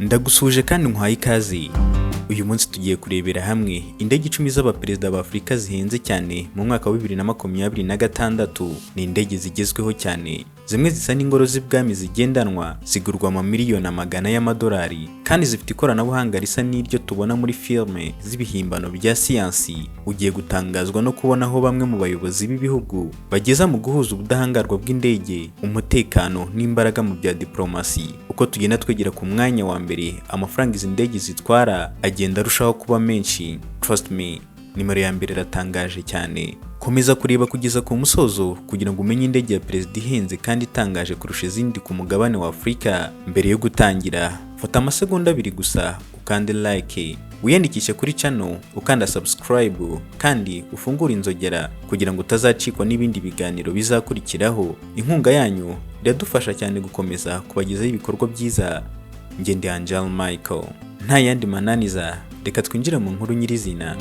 Ndagusuhuje kandi nkwaye ikaze. Uyu munsi tugiye kurebera hamwe indege 10 z'abaperezida ba Afurika zihenze cyane mu mwaka wa 2026. Ni indege zigezweho cyane, zimwe zisa n'ingoro z'ibwami zigendanwa, zigurwa amamiliyoni amagana y'amadolari, kandi zifite ikoranabuhanga risa n'iryo tubona muri filime z'ibihimbano bya siyansi. Ugiye gutangazwa no kubona aho bamwe mu bayobozi b'ibihugu bageza mu guhuza ubudahangarwa bw'indege, umutekano n'imbaraga mu bya diplomasi. Uko tugenda twegera ku mwanya wa mbere, amafaranga izi ndege zitwara agenda arushaho kuba menshi. Trust me, nimero ya mbere iratangaje cyane. Komeza kureba kugeza ku musozo kugira ngo umenye indege ya perezida ihenze kandi itangaje kurusha izindi ku mugabane wa Afurika. Mbere yo gutangira, fata amasegonda 2 gusa ukande like, wiyandikishe kuri channel ukanda subscribe, kandi ufungure inzogera kugira ngo utazacikwa n'ibindi biganiro bizakurikiraho. Inkunga yanyu iradufasha cyane gukomeza kubagezaho ibikorwa byiza. Njye ndi Angel Michael, nta yandi mananiza, reka twinjire mu nkuru nyirizina.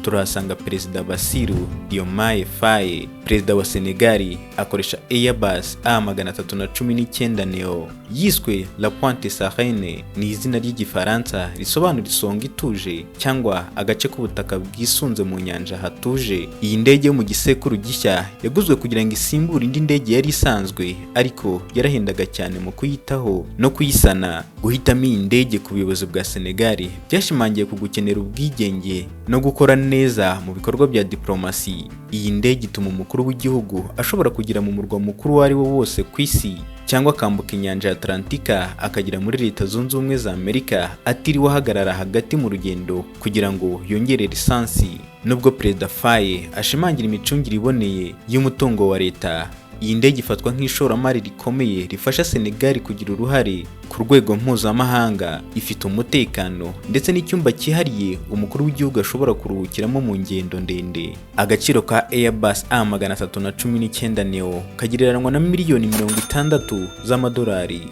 Turahasanga Perezida Bassirou Diomaye Faye, perezida wa Senegal, akoresha Airbus A319 Neo yiswe La Pointe Sarene. Ni izina ry'Igifaransa risobanura isonga ituje cyangwa agace k'ubutaka bwisunze mu nyanja hatuje. Iyi ndege yo mu gisekuru gishya yaguzwe kugira ngo isimbure indi ndege yari isanzwe, ariko yarahendaga cyane mu kuyitaho no kuyisana. Guhitamo iyi ndege ku buyobozi bwa Senegal byashimangiye ku gukenera ubwigenge no gukora neza mu bikorwa bya diplomasi. Iyi ndege ituma umukuru w'igihugu ashobora kugera mu murwa mukuru uwo ari wo wose ku isi, cyangwa akambuka inyanja ya Atlantika akagera muri Leta Zunze Ubumwe za Amerika atiriwe ahagarara hagati mu rugendo kugira ngo yongere lisansi. Nubwo Perezida Faye ashimangira imicungire iboneye y'umutungo wa leta, iyi ndege ifatwa nk'ishoramari rikomeye rifasha Senegal kugira uruhare ku rwego mpuzamahanga. Ifite umutekano ndetse n'icyumba cyihariye umukuru w'igihugu ashobora kuruhukiramo mu ngendo ndende. Agaciro ka Airbus A319 Neo kagereranywa na miliyoni 60 z'amadolari.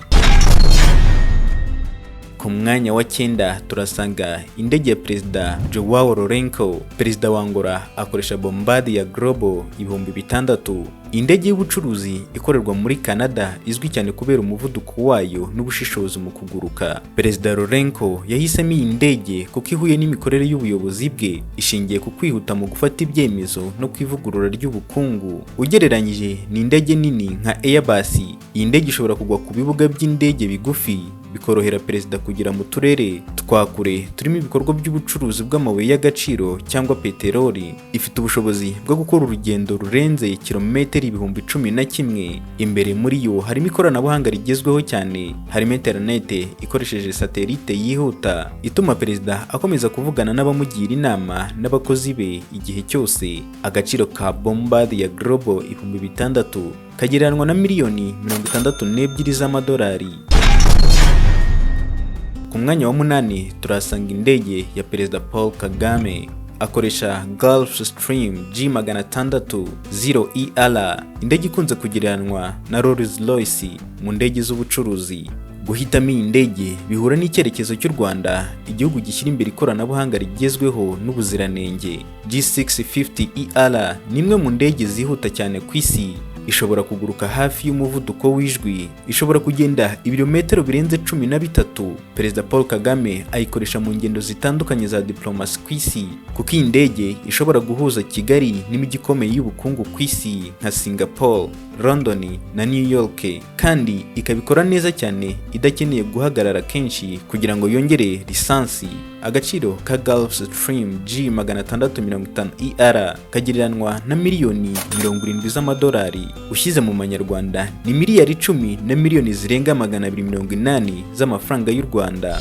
Ku mwanya wa 9 turasanga indege ya Perezida Joao Lourenço, perezida wa Angola, akoresha Bombardier Global 6000. Indege y'ubucuruzi ikorerwa muri Canada izwi cyane kubera umuvuduko wayo n'ubushishozi mu kuguruka. Perezida Lourenço yahisemo iyi ndege kuko ihuye n'imikorere y'ubuyobozi bwe, ishingiye ku kwihuta mu gufata ibyemezo no ku ivugurura ry'ubukungu. Ugereranyije n'indege nini nka Airbus, iyi ndege ishobora kugwa ku bibuga by'indege bigufi, bikorohera perezida kugera mu turere twa kure turimo ibikorwa by'ubucuruzi bw'amabuye y'agaciro cyangwa peteroli. Ifite ubushobozi bwo gukora urugendo rurenze kilometero 11,000. Imbere muri yo harimo ikoranabuhanga rigezweho cyane, harimo interinete ikoresheje satelite yihuta ituma perezida akomeza kuvugana n'abamugira inama n'abakozi be igihe cyose. Agaciro ka Bombardier Global 6000 kagereranywa na miliyoni 62 z'amadolari. Ku mwanya wa 8 turasanga indege ya Perezida Paul Kagame, akoresha Gulfstream G600 0ER, indege ikunze kugereranywa na Rolls Royce mu ndege z'ubucuruzi. Guhitamo iyi ndege bihura n'icyerekezo cy'u Rwanda, igihugu gishyira imbere ikoranabuhanga rigezweho n'ubuziranenge. G650ER ni imwe mu ndege zihuta cyane ku isi, ishobora kuguruka hafi y'umuvuduko w'ijwi, ishobora kugenda ibirometero birenze 13. Perezida Paul Kagame ayikoresha mu ngendo zitandukanye za diplomasi ku isi, kuko iyi ndege ishobora guhuza Kigali n'imijyi ikomeye y'ubukungu ku isi nka Singapore, London na New York, kandi ikabikora neza cyane idakeneye guhagarara kenshi kugira ngo yongere lisansi. Agaciro ka Gulfstream G650ER kagereranywa na miliyoni 70 z'amadolari. Ushyize mu manyarwanda ni miliyari 10 na miliyoni zirenga 280 z'amafaranga y'u Rwanda.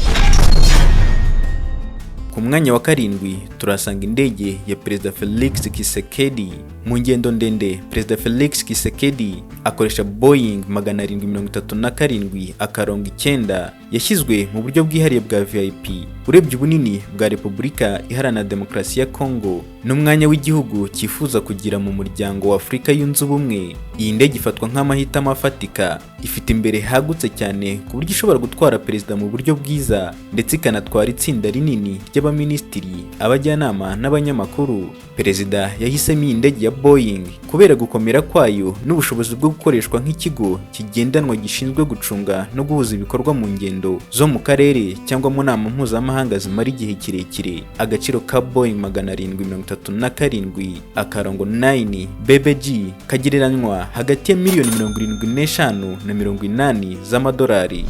Ku mwanya wa 7 turasanga indege ya Perezida Felix Tshisekedi. Mu ngendo ndende, Perezida Felix Tshisekedi akoresha Boeing 737-9. Yashyizwe mu buryo bwihariye bwa VIP. Urebye ubunini bwa Repubulika Iharanira Demokarasi ya Kongo n'umwanya w'igihugu cyifuza kugira mu muryango wa Afurika Yunze Ubumwe, iyi ndege ifatwa nk'amahitamo afatika. Ifite imbere hagutse cyane ku buryo ishobora gutwara perezida mu buryo bwiza, ndetse ikanatwara itsinda rinini ry'abaminisitiri, abajyanama n'abanyamakuru. Perezida yahisemo iyi ndege ya Boeing kubera gukomera kwayo n'ubushobozi bwo gukoreshwa nk'ikigo kigendanwa gishinzwe gucunga no guhuza ibikorwa mu ngendo zo mu karere cyangwa mu nama mpuzamahanga zimara igihe kirekire. Agaciro ka Boeing 737-9 BBJ kagereranywa hagati ya miliyoni 75 na 80 z'amadolari.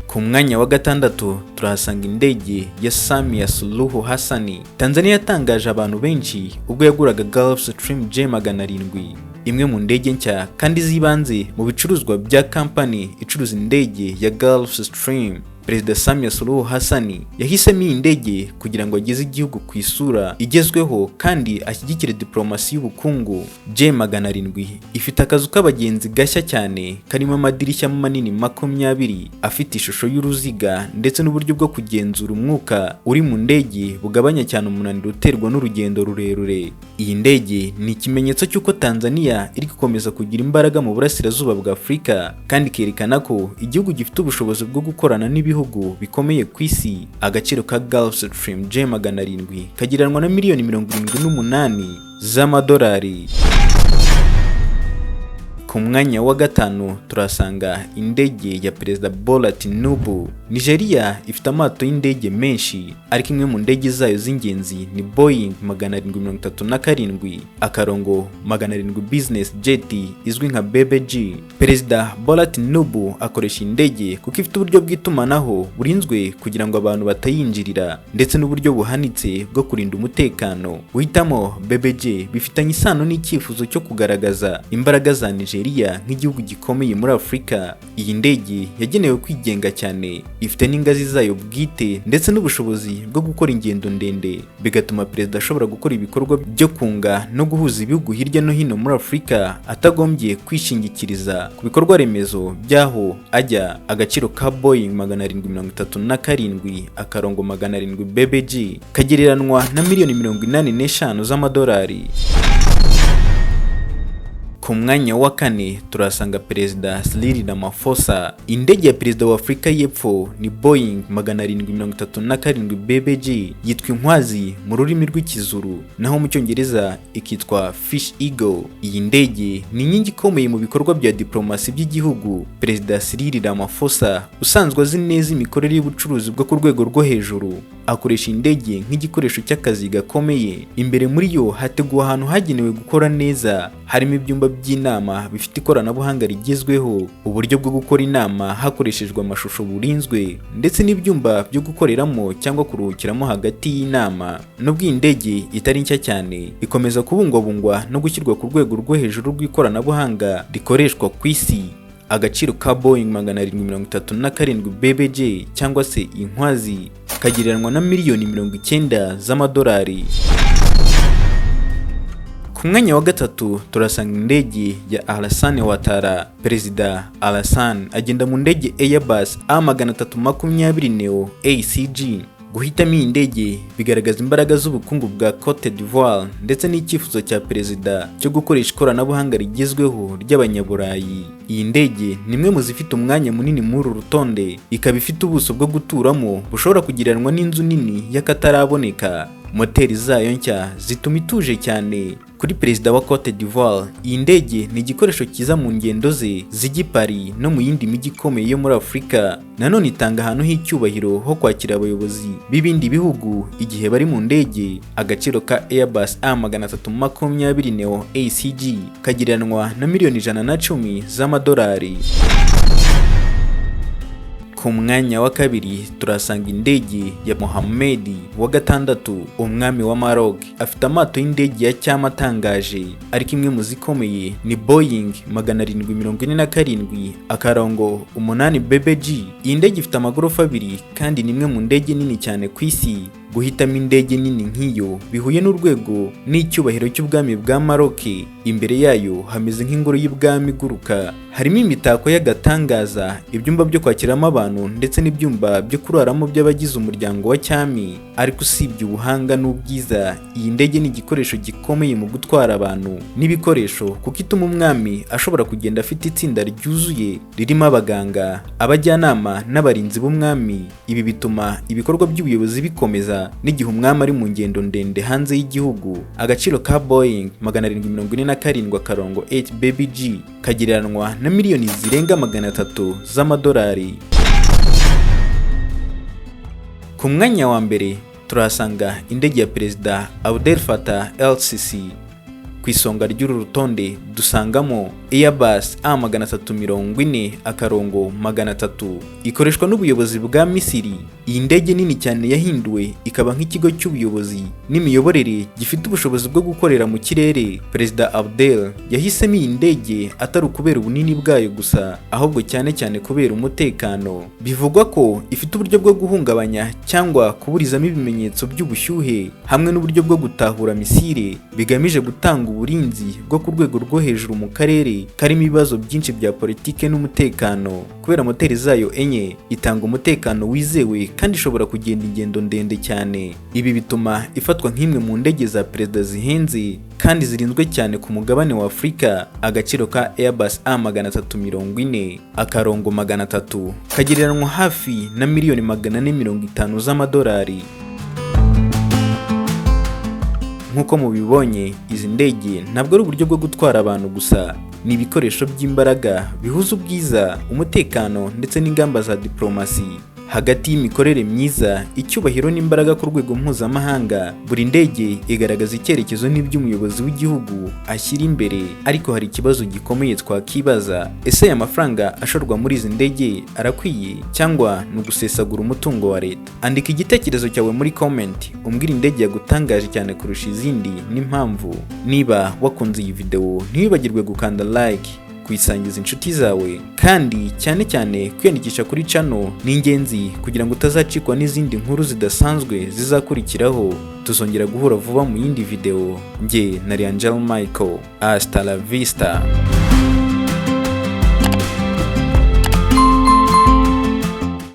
Ku mwanya wa gatandatu turahasanga indege ya Samia Suluhu Hassan. Tanzania yatangaje abantu benshi ubwo yaguraga Gulfstream G700, imwe mu ndege nshya kandi z'ibanze mu bicuruzwa bya kampani icuruza indege ya Gulfstream. Perezida Samia Suluhu Hassan yahisemo iyi ndege kugira ngo ageze igihugu ku isura igezweho kandi ashyigikire diplomasi y'ubukungu. J700 ifite akazu k'abagenzi gashya cyane karimo amadirishya manini 20 afite ishusho y'uruziga, ndetse n'uburyo bwo kugenzura umwuka uri mu ndege bugabanya cyane umunaniro uterwa n'urugendo rurerure. Iyi ndege ni ikimenyetso cy'uko Tanzania iri gukomeza kugira imbaraga mu burasirazuba bwa Afurika, kandi ikerekana ko igihugu gifite ubushobozi bwo gukorana n'ibihugu bikomeye ku isi. Agaciro ka Gulfstream J700 kagereranywa na miliyoni 78 z'amadolari. Ku mwanya wa gatanu turasanga indege ya Perezida Bola Tinubu. Nigeria ifite amato y'indege menshi, ariko imwe mu ndege zayo z'ingenzi ni Boeing 737-700 Business Jet izwi nka BBJ. Perezida Bola Tinubu akoresha indege kuko ifite uburyo bw'itumanaho burinzwe kugira ngo abantu batayinjirira, ndetse n'uburyo buhanitse bwo kurinda umutekano. Guhitamo BBJ bifitanye isano n'icyifuzo cyo kugaragaza imbaraga za Nigeria nk'igihugu gikomeye muri Afurika. Iyi ndege yagenewe kwigenga cyane, ifite n'ingazi zayo bwite ndetse n'ubushobozi bwo gukora ingendo ndende, bigatuma perezida ashobora gukora ibikorwa byo kunga no guhuza ibihugu hirya no hino muri Afurika atagombye kwishingikiriza ku bikorwa remezo by'aho ajya. Agaciro ka Boeing 737-700 BBJ kagereranwa na miliyoni 85 z'amadolari. Ku mwanya wa kane turasanga Perezida Cyril Ramaphosa. Indege ya Perezida wa Afurika y'Epfo ni Boeing 737 BBJ, yitwa Inkwazi mu rurimi rw'Ikizuru, naho mu Cyongereza ikitwa Fish Eagle. Iyi ndege ni inkingi ikomeye mu bikorwa bya diplomasi by'igihugu. Perezida Cyril Ramaphosa, usanzwe azi neza imikorere y'ubucuruzi bwo ku rwego rwo hejuru, akoresha indege nk'igikoresho cy'akazi gakomeye. Imbere muri yo hateguwe ahantu hagenewe gukora neza, harimo ibyumba by'inama bifite ikoranabuhanga rigezweho, uburyo bwo gukora inama hakoreshejwe amashusho burinzwe, ndetse n'ibyumba byo gukoreramo cyangwa kuruhukiramo hagati y'inama. Nubwo iyi ndege itari nshya cyane, ikomeza kubungwabungwa no gushyirwa ku rwego rwo hejuru rw'ikoranabuhanga rikoreshwa ku isi. Agaciro ka Boeing 737 BBJ cyangwa se Inkwazi kagereranywa na miliyoni 90 z'amadolari. Ku mwanya wa gatatu turasanga indege ya Alassane Ouattara. Perezida Alassane agenda mu ndege Airbus A320 Neo ACG. Guhitamo iyi ndege bigaragaza imbaraga z'ubukungu bwa Cote d'Ivoire ndetse n'icyifuzo cya perezida cyo gukoresha ikoranabuhanga rigezweho ry'Abanyaburayi. Iyi ndege ni imwe mu zifite umwanya munini muri uru rutonde, ikaba ifite ubuso bwo guturamo bushobora kugereranywa n'inzu nini y'akataraboneka. Moteri zayo nshya zituma ituje cyane. Kuri perezida wa Cote d'Ivoire, iyi ndege ni igikoresho cyiza mu ngendo ze zijya i Paris no mu yindi mijyi ikomeye yo muri Afurika. Nanone itanga ahantu h'icyubahiro ho kwakira abayobozi b'ibindi bihugu igihe bari mu ndege. Agaciro ka Airbus A320 Neo ACG kagereranywa na miliyoni 110 z'amadolari. Ku mwanya wa kabiri turasanga indege ya Mohammed wa gatandatu, umwami wa Maroc. Afite amato y'indege ya cyama atangaje, ariko imwe mu zikomeye ni Boeing 747-8 BBJ. Iyi ndege ifite amagorofa abiri kandi ni imwe mu ndege nini cyane ku isi. Guhitamo indege nini nk'iyo bihuye n'urwego n'icyubahiro cy'ubwami bwa Maroc. Imbere yayo hameze nk'ingoro y'ibwami iguruka. Harimo imitako y'agatangaza, ibyumba byo kwakiramo abantu ndetse n'ibyumba byo kuraramo by'abagize umuryango wa cyami. Ariko usibye ubuhanga n'ubwiza, iyi ndege ni igikoresho gikomeye mu gutwara abantu n'ibikoresho, kuko ituma umwami ashobora kugenda afite itsinda ryuzuye ririmo abaganga, abajyanama n'abarinzi b'umwami. Ibi bituma ibikorwa by'ubuyobozi bikomeza n'igihe umwami ari mu ngendo ndende hanze y'igihugu. Agaciro ka Boeing 747-8 Baby G kagereranwa na miliyoni zirenga 300 z'amadolari. Ku mwanya wa mbere turahasanga indege ya Perezida Abdel Fattah El-Sisi. Ku isonga ry'uru rutonde dusangamo Airbus A340-300, ikoreshwa n'ubuyobozi bwa Misiri. Iyi ndege nini cyane yahinduwe ikaba nk'ikigo cy'ubuyobozi n'imiyoborere gifite ubushobozi bwo gukorera mu kirere. Perezida Abdel yahisemo iyi ndege atari ukubera ubunini bwayo gusa, ahubwo cyane cyane kubera umutekano. Bivugwa ko ifite uburyo bwo guhungabanya cyangwa kuburizamo ibimenyetso by'ubushyuhe hamwe n'uburyo bwo gutahura misile, bigamije gutanga uburinzi bwo ku rwego rwo hejuru mu karere karimo ibibazo byinshi bya politike n'umutekano. Kubera moteri zayo enye, itanga umutekano wizewe kandi ishobora kugenda ingendo ndende cyane. Ibi bituma ifatwa nk'imwe mu ndege za perezida zihenze kandi zirinzwe cyane ku mugabane wa Afurika. Agaciro ka Airbus A340-300 kagereranywa hafi na miliyoni 450 z'amadolari. Nk'uko mubibonye, izi ndege ntabwo ari uburyo bwo gutwara abantu gusa, ni ibikoresho by'imbaraga bihuza ubwiza, umutekano ndetse n'ingamba za diplomasi. Hagati y'imikorere myiza, icyubahiro n'imbaraga ku rwego mpuzamahanga, buri ndege igaragaza icyerekezo n'ibyo umuyobozi w'igihugu ashyira imbere. Ariko hari ikibazo gikomeye twakibaza: ese aya mafaranga ashorwa muri izi ndege arakwiye, cyangwa ni ugusesagura umutungo wa leta? Andika igitekerezo cyawe muri comment, umbwire indege yagutangaje cyane kurusha izindi n'impamvu. Niba wakunze iyi video, ntiwibagirwe gukanda like, kuyisangiza inshuti zawe, kandi cyane cyane kwiyandikisha kuri channel ni ingenzi kugira ngo utazacikwa n'izindi nkuru zidasanzwe zizakurikiraho. Tuzongera guhura vuba mu yindi video. Njye na Angel Michael, hasta la vista.